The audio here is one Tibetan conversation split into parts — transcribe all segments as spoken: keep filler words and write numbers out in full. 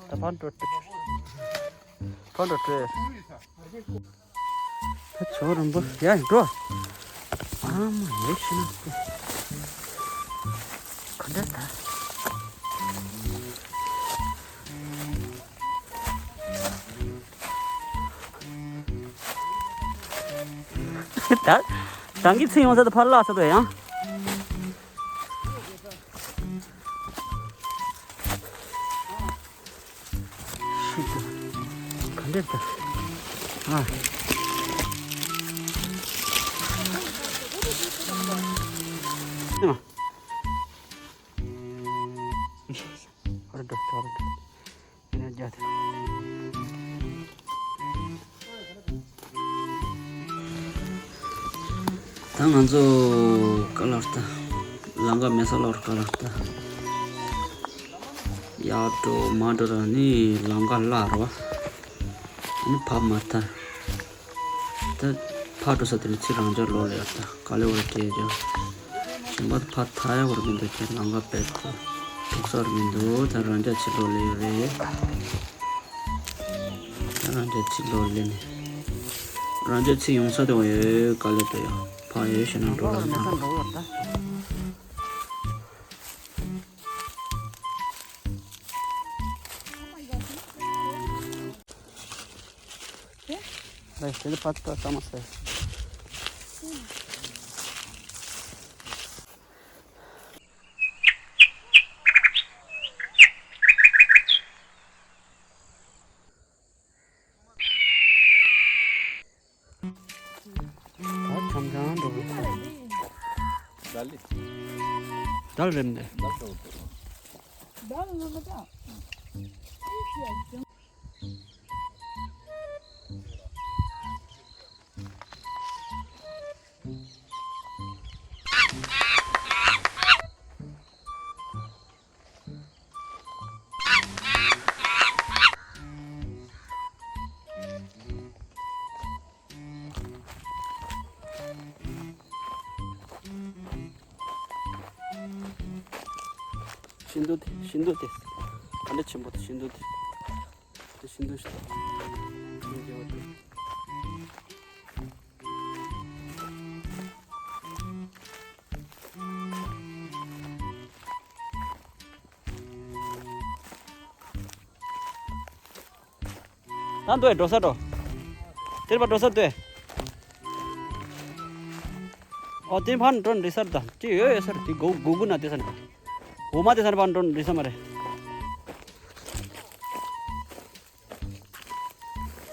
ད་ཕར་འགྲོ། ཕར་འགྲོ་སྟེ། ད་ཇོ་རིན་པོ་ཡ་འགྲོ། ཨ་མ་ཡེ་ཤི་ན། ག་འདྲ་ད། ད། རང་གི་ཚེ་ཡོང་ས་དུ་ཕར་བརླག་ས་དུ་ཡང་། ག་འདྲ་ད། ཨ། ཨ་མ། ཧོར་འགྲོ་ཧོར་འགྲོ། ཡིན་ན་རྒྱ་དེ། ད་ང་ཚོ་ཀ་ལར་ད། ལམ་ཁ་མེད་ས་ལོར་ཀ་ལར་ད། ཡར་འགྲོ་མར་འགྲོ་ར་ནི་ལམ་ཁ་བརླག་ར་བ། ཨ་ནི་བབས་མ་ཐར། ད་ཕར་འགྲོ་ས་དེ་ནི་ཚེ་རང་འཇགས་ལོག་ལ་ཡོད་ད། ག་ལེ་བར་སྐད་ཅོ། གཞན་པ་ཕར་ཐར་ཡག་བར་མི་འདུག་ཁྱེད་ལམ་ཁ་བེད་ཁོ། ཐུག་ས་བར་མི་འདུག་ད་རང་འཇགས་ཚེ་ལོག་ལ་ཡོད་རེད། ད་རང་འཇགས་ཚེ་ལོག་ལ་ནི། རང་འཇགས་ཚེ་ཡོང་ས་དེ་བ་ཡོད་ག་ལེ་དོ་ཡ། ཕར་ཡོད་ཤེ་ན་འགྲོ་ལ་ན། ལས་དེ་ལ་ཕར་ལྟ་ལྟ་མ་ཟེར། ད་ཆམ་ཆམ་འགྲོ་གི། ད་ལི། ད་རེམ་ནས། ད་ལི་ལ་མ་ད། ཤིན་ཏུ་དེ་ཤིན་ཏུ་དེ། ག་འདྲ་ཆེན་པོ་དེ་ཤིན་ཏུ་དེ། དེ་ཤིན་ཏུ་ཤིན་ཏུ། ཤིན་ཏུ་དེ། ད་འདོད་འགྲོ་ས་འགྲོ། དེར་པ་འགྲོ་ས་འདོད། ཨོ་དེ་ཕར་འགྲོ་འདྲི་སར་ད་ཅི་ཡོད་ཡོད་སར་དེ་གུ་གུ་གུ་ན་དེ་ས་ན། འོ་མ་དེ་ས་ན་ཕར་འགྲོ་འདྲི་ས་མ་རེད།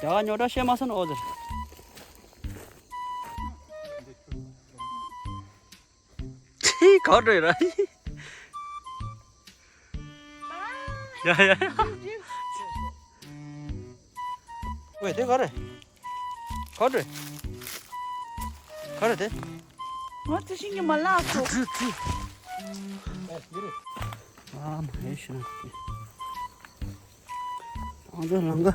ཡ་ཉོ་གྲ་བཤད་མ་སོང་ཨོ་ཟེར། ཅི་ག་འདྲ་ཡོད་ར། ཡ་ཡ་ཡ། ཝེ་དེ་ག་རེ། ག་རེ། ག་རེ་དེ། ང་དེ་ཤིང་གི་མ་ལགས་སོ། ཨ་མ་ཧེ་ཤི་ན། ཨང་ད་ལང་ག།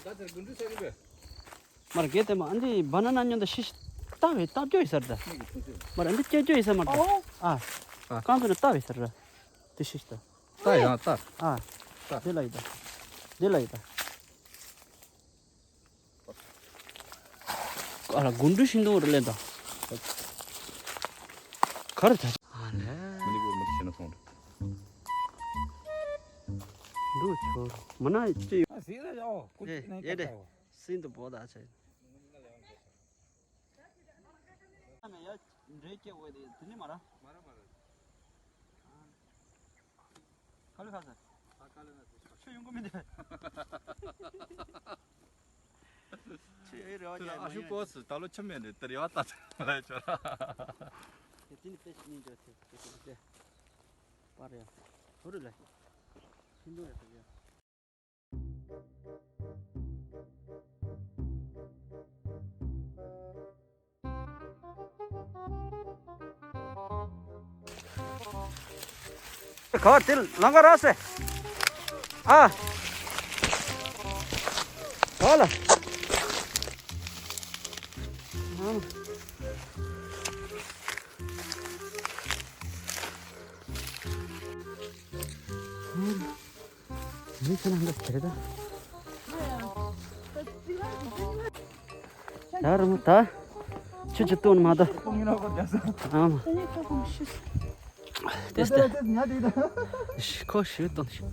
ད་དེར་གུ་འདྲུ་ས་གི་བེ། མར་གེ་དེ་མ་ཨ་འདི་བ་ན་ན་ཉོན་ད་ཤི་ཤི། ལྟ་བའི་ལྟ་རྒྱུ་ཡི་སར་ད། མར་ཨ་འདི་སྐྱེ་རྒྱུ་ཡི་སར་མར་ད། ཨོ། ཨ། ཨ། རྐང་ཚོ་ནི་ལྟ་བའི་སར་ད། དེ་ཤི་ཤི་ད། ལྟ་ཡང་ལྟ། ཨ། ལྟ། དེ་ལ་ཡི་ད། དེ་ལ་ཡི་ད། ཨ་ལ་གུ་འདྲུ་ཤིང་ཏོག་རེ་ལེན་ད། ག་རེ་ད། ཨ་ལེ། མི་ལི་གོ་མི་ཤེས་ན་སོང་། འདུག་ཆོར་མ་ན་ཅི། ཨ་ཟེར་ཡ་ཨོ། ཀུ་ཅི་ནས་ཡེ་ཀ་ཏའོ། སིན་དུ་བོ་ད་ཆེ། ཨ་མེ་ཡ་འདྲེ་སྐྱེ་བོ་དེ་དེ་ནི་མ་ར། མ་ར་མ་ར། ཁ་ལི་ཁ་ས། ཁ་ཁ་ལི་ན་དེ་ཆོ། ཆོ་ཡོང་གི་མི་འདུག་ཆོ་ཡོད་རེ་བ་ཅན་ཨ་ཤུ་པོ་སི་ད་ལོ་ཆུ་མེད་ནས་དེར་ཡོད་ད་ལ་ཆོ་ར། དེ་དེ་ནི་དཔེ་ཞིག་ཉིན་འཇོག་ཐེབས་དེ་དེ་དེ་པར་ཡ་ཧུ་རུ་ལ་ཤིན་ཏུ་རེ་ཐུབ་ཡ། ག་བ་དེ་ལང་ཀ་ར་སེ། ཨ། ག་ལ། ཨ། མི་ཚོ་ནང་ལ་ཁྱེར་ད། ད་ར་མ་ད། ཆུ་ཆུ་བཏོན་མ་ད། ཨ་མ། དེ་སྟེ། ཁོ་ཤི་བཏོན་ཤི།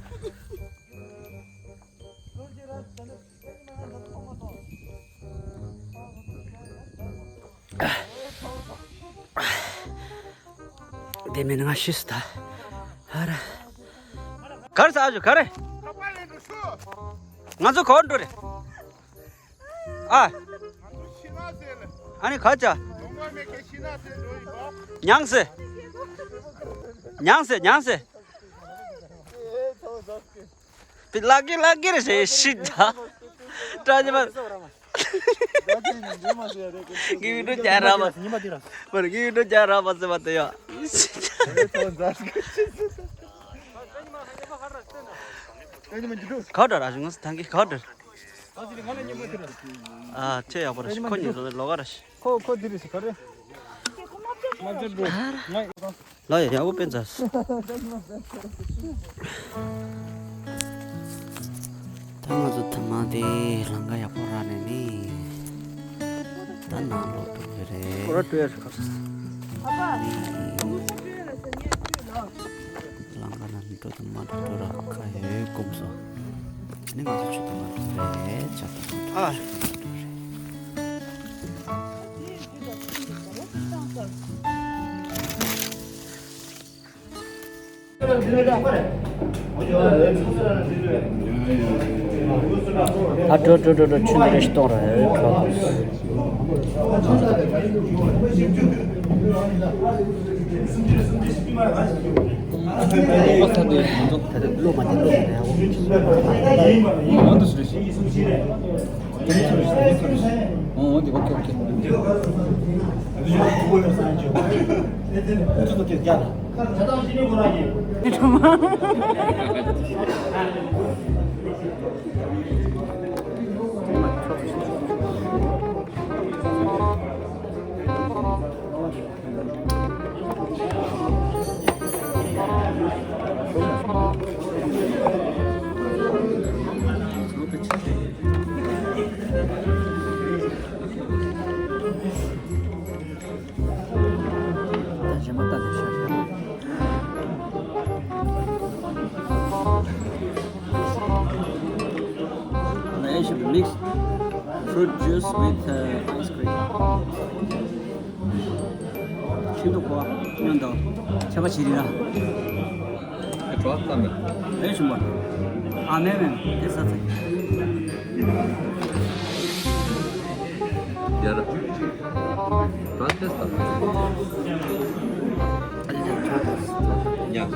དེ་མིན་ང་ཤི་སྟ། ཧ་ར། གར་ས་ཨ་ཇོ་ག་རེ། ང་ཚོ་ག་འགྲོ་རེད། ཨ། ཨ་ནི་ཁ་ཅ། མྱངས་སེ། མྱངས་སེ་མྱངས་སེ། པི་ལག་གི་ལག་གི་རེ་ཞེ་ཤི་ད། ཏྲ་ཉི་མ། གི་ཡུ་ཏུ་ཅ་ར་མ། པར་གི་ཡུ་ཏུ་ཅ་ར་མ་སེ་མ་ཏེ་ཡ། ག་ཏྲ་ར་ཞུ་ང་སི་ཐང་གི་ག་ཏྲ། ཨ་ཆེ་ཡག་པོ་ར་ཤི་ཁོ་གཉིས་ལོ་ལོ་ག་ར་ཤི། ཁོ་ཁོ་དེ་རེད་ཤི་ག་རེ། ལ་ཡ་ཡག་པོ་དཔེ་མཛད། ད་ང་ཚོ་ཐ་མ་དེ་ལམ་ཁ་ཡག་པོ་རག་ནས་ནི། ད་ནང་ལོག་འགྲོ་གི་རེད། ཁོ་ར་ཏུ་ཡ་ཤི་ཁ་ས། ནི། ལམ་ཁ་ནང་འགྲོ་དུ་མ་འགྲོ་འགྲོ་ར་ཁ་ཡོད་གོམས་སོ། ནི་ང་ཚོ་ཆུ་དུ་མ་འགྲོ་རེད་ཆ་དུ་མ་འགྲོ་ཨ། རེད། ཨ་འགྲོ་འགྲོ་འགྲོ་འགྲོ་ཆུ་འདི་རེ་ཞིག་གཏོང་ར་ཨེ་འགྲོ། ཨ་ས་དེ་ང་ཚོ་ད་ལྟ་བློ་མ་བདེ་བློ་མ་བདེ་ཨ། ཨོ་འདི་ཨོ་ཁེ་ཨོ་ཁེ། They should mix fruit juice with uh, ice cream. ཤིན་ཏུ་གོ་བ་ཉོན་དང་ཆ་བ་ཞིག་རེད་ན། ཨེ་གྲོགས་ཙམ་མེད། ཨེ་ཞུ་མ། ཨ་མེ་མེ་དེ་ས་ཚ། ཡ་ར། གྲོགས་ཙམ་མེད། ཡ།